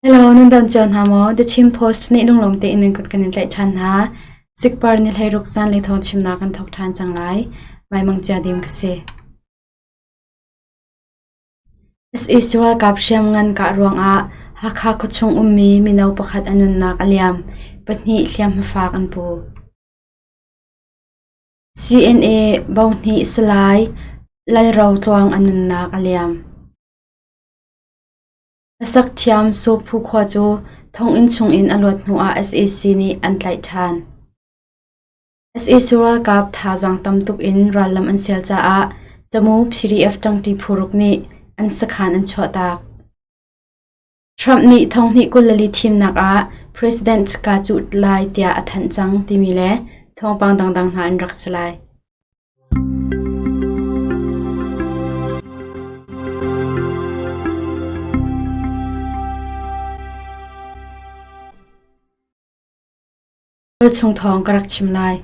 Hello, nan dam cio hna maw? The Chin Post nih lunglawm tein nan kut kan in tlaih ṭhan hna. Sikpar ni hleiruk zan le thawng chimnak kan thawk ṭhan cang lai. Maimang cia dim ka si. Sac ralkap hriamngan kah ruangah Hakha khuachung ummi mino pakhat a nunnak a liam. Pahnih hliamhma fak an pu. CNA Bohnih Salai Lalro Tluang a nunnak a liam. Hlasakthiam Sophu khua cu thonginn chungin a luat hnuah sac nih an tlaih ṭhan. Sac ralkap thazaang tam tuk in rallam an sial caah Tamu PDF ṭangṭi phu ruk nih an sakhan an chuahtak. Trump nih thonghnih 24 thimnak ah President kaa cuh lai tiah a thanh cang timi le thawngpang dangdang hna an rak si lai. Chung thawng ka rak chim lai.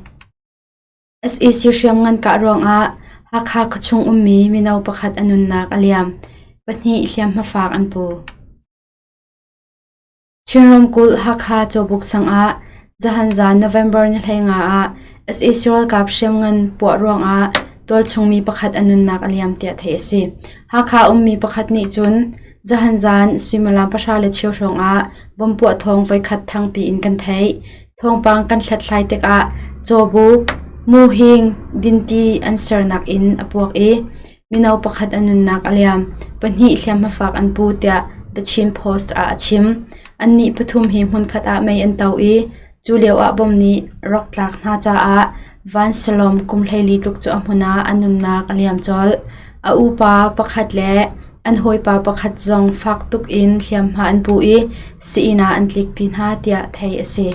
SEC hriamngan kah ruangah Hakha khuachung ummi mino pakhat a nunnak a liam. Pahnih hliamhma fak an pu. Chin ramkulh Hakha Cawbuk sang ah zahan zan November ni 15 ah sac ralkap hriamngan puah ruangah tualchung mi pakhat a nunnak a liam tiah theih a si. Hakha ummi pakhat nih cun zahan zan suimilam pahra le cheu hrawng ah bomb puah thawng voikhat thangpi in kan theih. Thawngpang kan hlathlai tikah Cawbuk, Muhing, dinti an sernak in a puak i Mino pakhat a nunnak a liam. Pahnih hliamhma fak an pu tiah The Chin Post ah a chim. Annih pathum hi hmunkhat ah mei an to i cu lio ah bom nih rak tlak hna caah vansalawm kum 14 tluk cu a hmun ah a nunnak a liam colh. A upa pakhat le an hawipa pakhat zong fak tuk in hliamhma an pu i sii-inn ah an tlikpi hna tiah theih a si.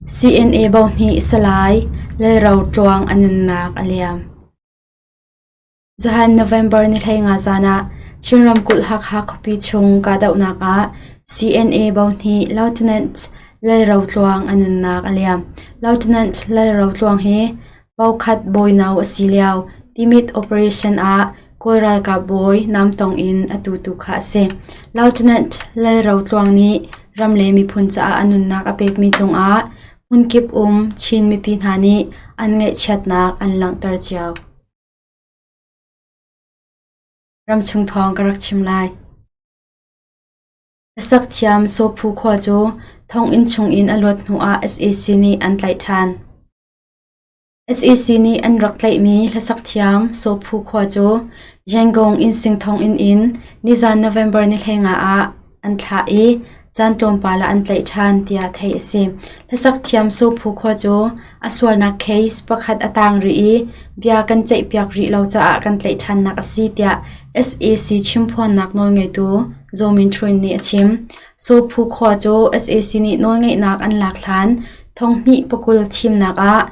CNA Bohnih Salai Lalro Tluang a nunnak a liam. Zahan November ni 15 zan ah Chin ramkulh Hakha khuapi chung kahdohnak ah CNA Bohnih Lieutenant Lalro Tluang a nunnak a liam. Lieutenant Lalro Tluang hi Bokhat bawino a si lio Timit operation ah Kawl ralkap bawi namtong in a tutu kha a si. Lieutenant Lalro Tluang nih ram le miphun caah a nunnak a pekmi cungah hmunkip um Chin mipi hna nih an ngaihchiatnak an langhter cio. Ramchung thawng ka rak chim lai. Hlasakthiam Sophu khua cu thonginn chungin a luat hnuah sac nih an tlaih ṭhan. Sac nih an rak tlaihmi hlasakthiam Sophu khua cu Yangon innsing thonginn in nizan November ni 15 ah an thlah i caan tlawmpal ah an tlaih ṭhan tiah theih a si. Hlasakthiam Sophu khua cu a sualnak case pakhat a taang rih i bia kan ceihpiak rih lo caah kan tlaih ṭhannak a si tiah sac chimphuannak nawlngeitu Zaw Min Htun nih a chim. Sophu khua cu sac nih nawlngeihnak an lak hlan thonghnih pakul thimnak ah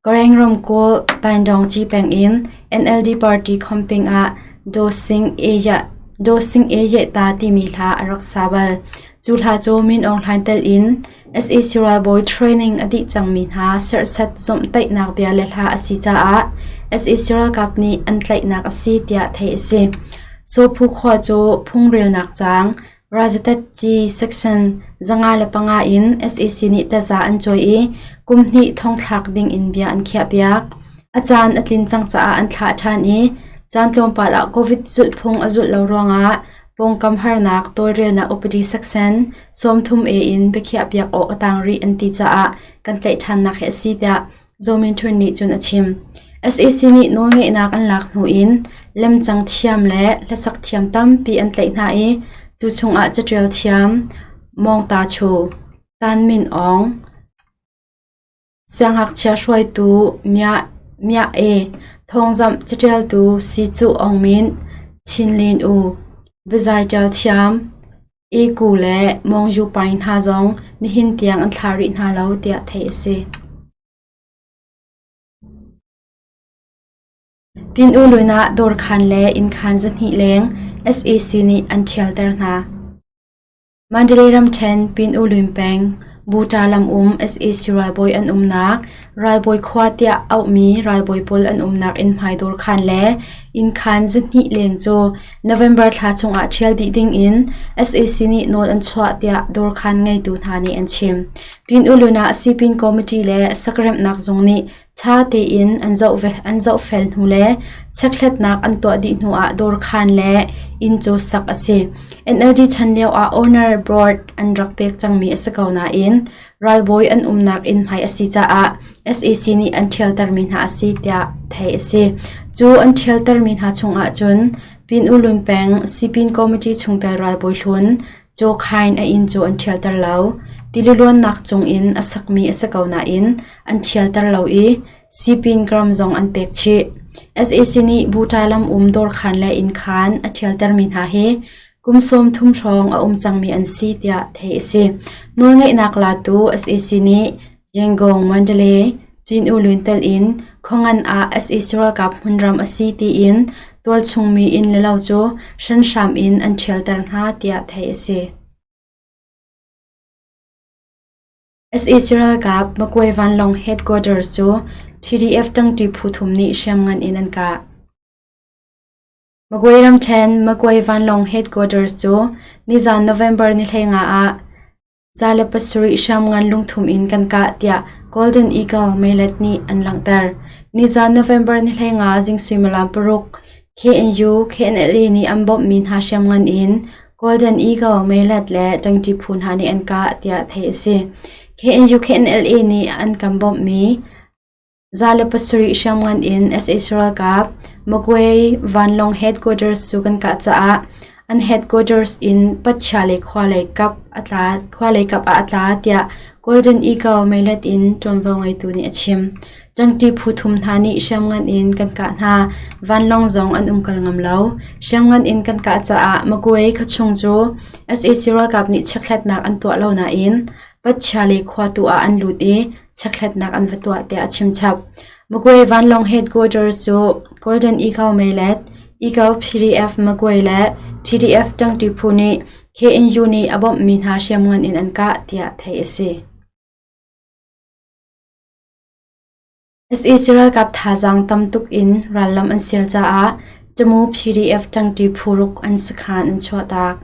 Karen ramkulh Taingdawngci peng in NLD party camping ah Daw Sing Aye Ta timi hla a rak sa bal. Cu hla cu Min Aung Hlaing telh in sac ralbawi training a dih cangmi hna serhsat zomhtaihnak bia le hla a si caah sac ralkap nih an tlaihnak a si tiah theih a si. Sawphu khua cu phungrelnak caang Rajatatci Section 505 in sac nih taza an cawi i kum hnih thongthlak ding in bia an khiahpiak. A caan a tlin cang caah an thlah ṭhan i caan tlawmpal ah COVID zulhphung a zulh lo ruangah pawngkam harnak tawlrelnak upadi Section 30A in biakhiahpiak awk a tang rih an ti caah kan tlaih ṭhannak hi a si tiah Zaw Min Htun nih cun a chim. Sac nih nawlngeihnak an lak hnu in lemcang thiam le hlasak thiam tampi an tlaih hna i cu chungah caṭial thiam Mawng Ta Chu, Tan Min Aung, siangngakchia hruaitu Mya Mya E, thawngzamh caṭialtu Si Cuh Aung Min, Chin Lin U, biazai ṭial thiam E Ku le Mawng Yu Paing hna zong nihin tiang an thlah rih hna lo tiah theih a si. Pin U Lwin ah dawrkhan le innkhan zahnih leng sac nih an ṭhialter hna. Mandalay ramṭhen Pin U Lwin peng. Buta lam um sac ralbawi an umnak, ralbawi khua tiah auhmi ralbawi pawl an umnak innhmai dawrkhan le innkhan zahnih leng cu November thla chungah ṭhial dih dingin sac nih nawl an chuah tiah dawrkhan ngeitu hna nih an chim. Pin Ulun ah Sipin Committee le sakremhnak zung nih ṭha tein an zohfel hnu le chekhlatnak an tuah dih hnuah dawrkhan le inn cu sak a si. NLD chan lioah owner board an rak pek cangmi a si ko nain ralbawi an umnak inn hmai a si caah sac nih an ṭhialtermi hna a si tiah theih a si. Cu an ṭhialtermi hna chungah cun Pin U Lun peng Sipin Committee chungtel ralbawi hlun Caw Khain a inn cu an ṭhialter lo. Tiluannak cungin a sakmi a si ko nain an ṭhialter lo i sipin gram zong an pek chih. Sac nih Buta lam um dawrkhan le innkhan a ṭhialtermi hna hi kum 30 hrawng a um cangmi an si tiah theih a si. Nawlngeihnak latu sac nih Yangon, Mandalay, Cin U Lwin telh in khuangan ah sac ralkap hmunram a si tiin tualchungmi inn le lo cu hranhram in an ṭhialter hna tiah theih a si. Sac ralkap Magway vanlawng headquarters cu PDF ṭangṭi phu thum nih hriamngan in an kah. Magway ramṭhen Magway vanlawng headquarters cu nizan November ni 15 ah 107 hriamngan lungthum in kan kah tiah Golden Eagle meilet nih an langhter. Nizan November ni 15 zing suimilam 6 KNU KNLA nih an bawmhmi hna hriamngan in Golden Eagle meilet le ṭangṭi phu hna nih an kah tiah theih a si. KNU KNLA nih an kan bawmhmi 107 hriamngan in sac ralkap Magway vanlawng headquarters cu kan kah caah an headquarters in Patchia le khua lei kap ah a tla tiah Golden Eagle meilet in ṭuanvo ngeitu nih a chim. Ṭangṭi phu thum hna nih hriamngan in kan kah hna. Vanlawng zong an umkal ngam lo. Hriamngan in kan kah caah Magway khuachung cu sac ralkap nih chekhlatnak an tuah lo nain Patchia le khua tu ah an lut i chekhlatnak an va tuah tiah a chimchap. Magway vanlawng headquarters cu Golden Eagle meilet, Eagle PDF Magway le PDF ṭangṭi phu nih KNU nih a bawmhmi hna hriamngan in an kah tiah theih a si. Sac ralkap thazaang tam tuk in rallam an sial caah Tamu PDF ṭangṭi phu ruk an sakhan an chuahtak.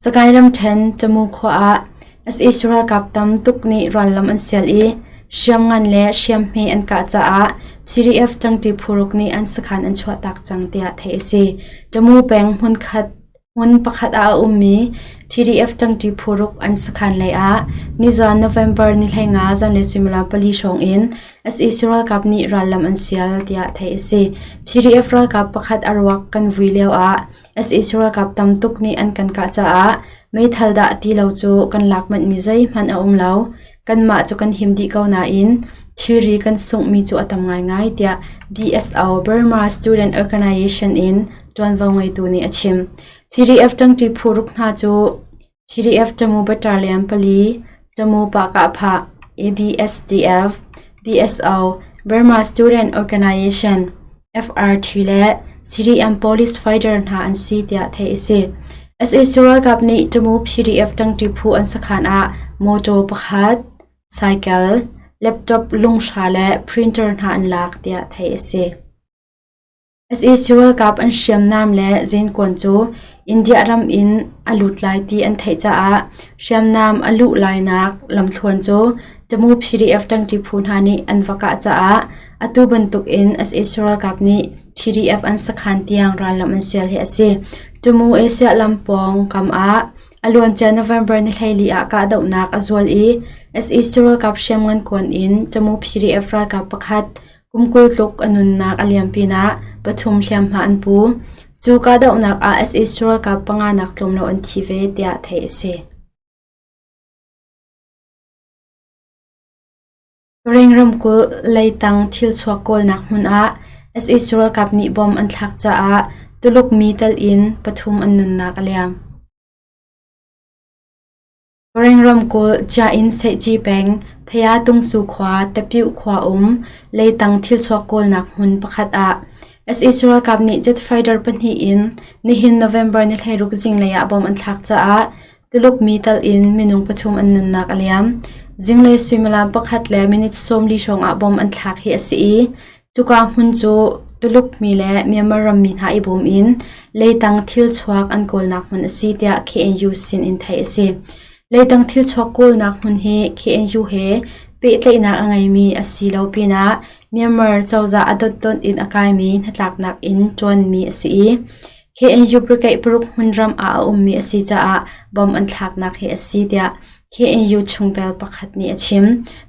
Sagaing ramṭhen Tamu khua ah sac ralkap tam tuk nih rallam an sial i hriamngan le hriamhme an kah caah PDF ṭangṭi phu ruk nih an sakhan an chuahtak cang tiah theih a si. Tamu peng hmun pakhat ah a ummi PDF ṭangṭi phu ruk an sakhan lei ah nizan November ni 15 zanlei suimilam 4 hrawng in sac ralkap nih rallam an sial tiah theih a si. PDF ralkap pakhat a ruak kan vui lioah Sac ralkap tam tuk nih an kan kah caah meithal dah ti lo cu kan lak manhmi zeihmanh a um lo. Kanmah cu kan him dih ko nain thilri kan sunghmi cu a tam ngaingai tiah BSO Burma Student Organization in ṭuanvo ngeitu nih a chim. PDF ṭangṭi phu ruk hna cu PDF Tamu Battalion pali, Tamu Pahkahphah, ABSDF, BSO, Burma Student Organization, FRT le CDM Police Fighter hna an si tiah theih a si. Sac ralkap nih Tamu PDF ṭangṭi phu an sakhan ah mawṭaw pakhat, cycle, laptop lunghra le printer hna an lak tiah theih a si. Sac ralkap an hriamnam le zenkuan cu India ram in a lut lai ti an theih caah hriamnam a luh lainak lamthluan cu Tamu PDF ṭangṭi phu hna nih an va kah caah atu bantuk in sac ralkap nih PDF an sakhan tiang rallam an sial hi a si. Tamu Asia lam pawng kam ah a luancia November ni 14 ah kahdohnak a zual i sac ralkap hriamngan kuan in Tamu PDF ralkap pakhat Kum 20 tluk a nunnak a liam pinah pathum hliamhma an pu. Cu kahdohnak ah sac ralkap panga nak tlawm lo an thi ve tiah theih a si. Karen ramkulh leitang thilchuak kawlnak hmun ah sac ralkap nih bom an thlak caah Tuluk mi tel in pathum an nunnak a liam. Karen ramkulh Chiainn Seihci peng Phaya Tungsu khua Tapyuh khua um leitang thilchuak kawlnak hmun pakhat ah sac ralkap nih jet fighter pahnih in nihin November ni 16 zinglei ah bom an thlak caah. Tuluk mi tal in minung pathum an nunnak a liam. Zinglei suimilam pakhat le minute 40 hrawng ah bom an thlak hi a si i cuka hmun cu Tuluk mi le Myanmar rammi hna i bawm in leitang thil chuak an kawlnak hmun a si tiah KNU sin in theih a si. Leitang thil chuak kawlnak hmun hi KNU he pehtlaihnak a ngeimi a si lo pinah Myanmar cozah a dotdot in a kaimi hnatlaknak in ṭuanmi a si i KNU brigade paruk hmunram ah a ummi a si caah bom an thlaknak hi a si tiah KNU chungtel pakhat nih a chim.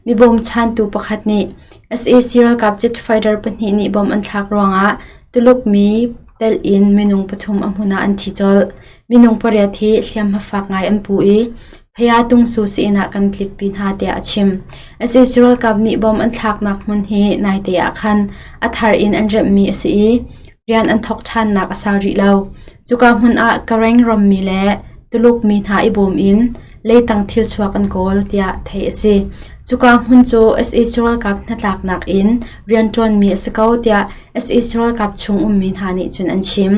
Mi bawmchantu pakhat nih sac ralkap jet fighter pahnih nih bom an thlak ruangah Tuluk mi telh in minung pathum a hmun ah an thi colh. Minung pariat hi hliamhma fak ngai an pu i Phaya Tungsu sii-inn ah kan tlikpi hna tiah a chim. Sac ralkap nih bom an thlaknak hmun hi naite ah khan a thar in an remhmi a si i rian an thawk ṭhannak a sau rih lo. Cuka hmun ah Kareng rammi le Tuluk mi hna i bawm in leitang thil chuak an kawl tiah theih a si. Cuka hmun cu sac ralkap hnatlaknak in rianṭuanmi a si ko tiah sac ralkap chung ummi hna nih cun an chim.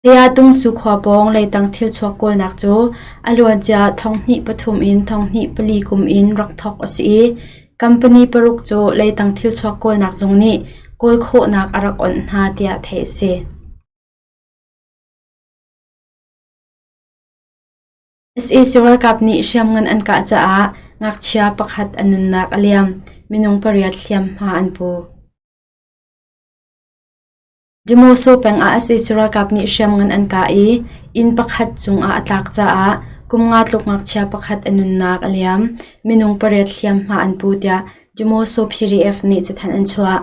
Phaya Tungsu khua pawng leitang thilchuak kawlnak cu a luancia thonghnih pathum in thonghnih pali kum in rak thawk a si i company paruk cu leitang thilchuak kawlnak zung nih kawl khawhnak a rak onh hna tiah theih a si. Sac ralkap nih hriamngan an kah caah ngakchia pakhat a nunnak a liam, minung pariat hliamhma an pu. Demoso peng ah sac ralkap nih hriamngan an kah i inn pakhat cungah a tlak caah kum nga tluk ngakchia pakhat a nunnak a liam. Minung pariat hliamhma an pu tiah Demoso PDF nih cathanh an chuah.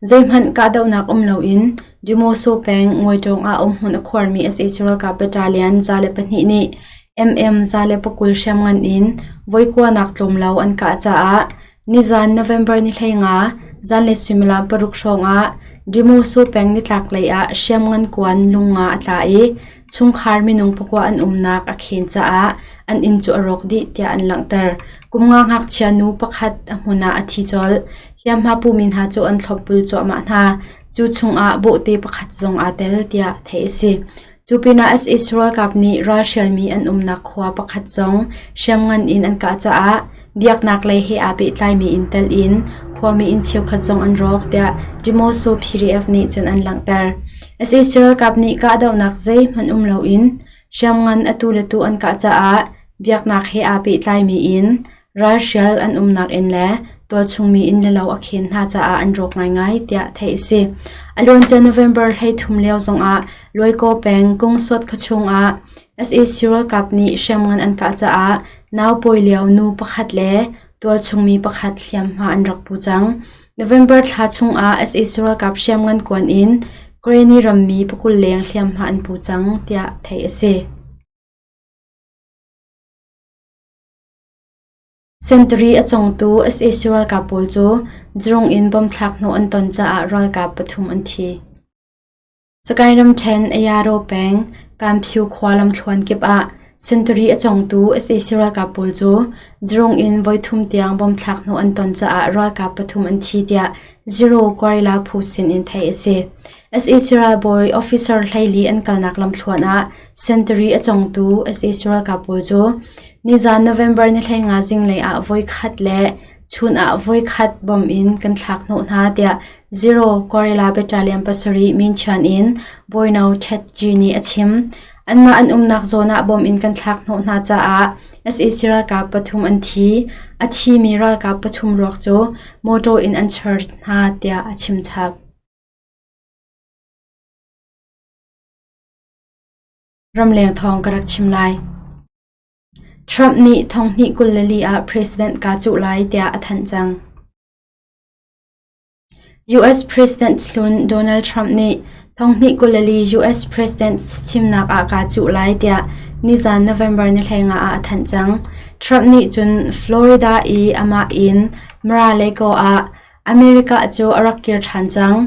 Zeihmanh kahdohnak um loin Demoso peng Ngawitawng ah umhmun a khuarmi sac ralkap battalion 102 nih MM 120 hriamngan in voikuanak tlawm lo an kah caah Nizan November ni 15 zanlei suimilam paruk hrawngah Demoso peng nitlaklei ah hriamngan kuan lungnga a tla i chungkhar minung pakua an umnak a khen caah an inn cu a rawk dih tiah an langhter. Kum nga ngakchia nu pakhat a hmun ah a thi colh. Hliamhma pumi hna cu an thlopbul cuahmah hna. Cu chungah bawhte pakhat zong aa tel tiah theih a si. Cu pinah sac ralkap nih ralhrialmi an umnak khua pakhat zong hriamngan in an kah caah biaknak lei he aa pehtlaimi in telh in khuami inn cheukhat zong an rawk tiah Demoso PDF nih cun an langhter. Sac ralkap nih kahdohnak zeihmanh um loin hriamngan atu le tu an kah caah biaknak he aa pehtlaimi in Ralhrial an umnak inn le tualchungmi inn le lo a khen hna caah an rawk ngaingai tiah theih a si. A luancia November 13 lio zongah Luaikaw peng Kungsuat khuachung ah sac ralkap nih hriamngan an kah caah naupawi lio nu pakhat le tualchungmi pakhat hliamhma an rak pu cang. November thla chungah sac ralkap hriamngan kuan in Karenni rammi pakul leng hliamhma an pu cang tiah theih a si. Sentari a congtu sac ralkap pawl cu drone in bomb thlak hnawh an ton caah ralkap pathum an thi. Sagaing ramṭhen Ayaro peng Kanphiu khua lamthluan kip ah sentari a congtu sac ralkap pawl cu drone in voithum tiang bomb thlak hnawh an ton caah ralkap pathum an thi tiah Zero Guerrilla phu sin in theih a si. Sac ralbawi officer 14 an kalnak lamthluan ah sentari a congtu sac ralkap pawl cu Nizaan November ni 15 zinglei ah voikhat le chun ah voikhat bom in kan thlak hnawh hna tiah Zero Guerrilla Battalion pasarih Minchian in Bawino Thet Gyi nih a chim. Anmah an umnak zawn ah bom in kan thlak hnawh hna caah sac ralkap pathum an thi. A thimi ralkap pathum ruak cu motor in an char hna tiah a chim chap. Ramleng thawng ka rak chim lai. Trump nih thonghnih 24 ah president kaa cuh lai tiah a thanh cang. US President hlun Donald Trump nih thonghnih 24 US President thimnak ah kaa cuh lai tiah nizan November ni 15 ah a thanh cang. Trump nih cun Florida i amah inn Mar-a-Lago ah America cu a rak kir ṭhan cang.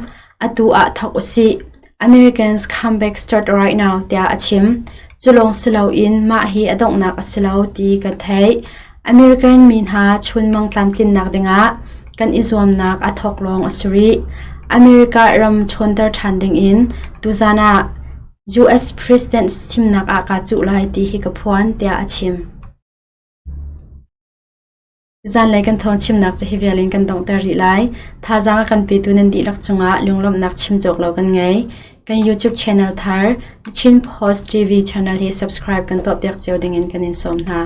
Atu ah thawk usih. Americans comeback start right now tiah a chim. Cu lawng si loin mah hi a donghnak a si lo ti kan theih. American mi hna chunmang tlamtlinnak dingah kan i zuamnak a thawk lawng a si rih. America ram ṭhawnter ṭhan dingin tuzan ah US President thimnak ah kaa cuh lai ti hi ka phuan, tiah a chim. Zanlei kan thawng chimnak cu hi vial in kan donghter rih lai. Thazaang a kan petu nan dihlak cungah lunglawmhnak chim cawk lo kan ngei. Kan YouTube channel thar The Chin Post TV channel hi subscribe kan tuahpiak cio dingin kan in sawm hna.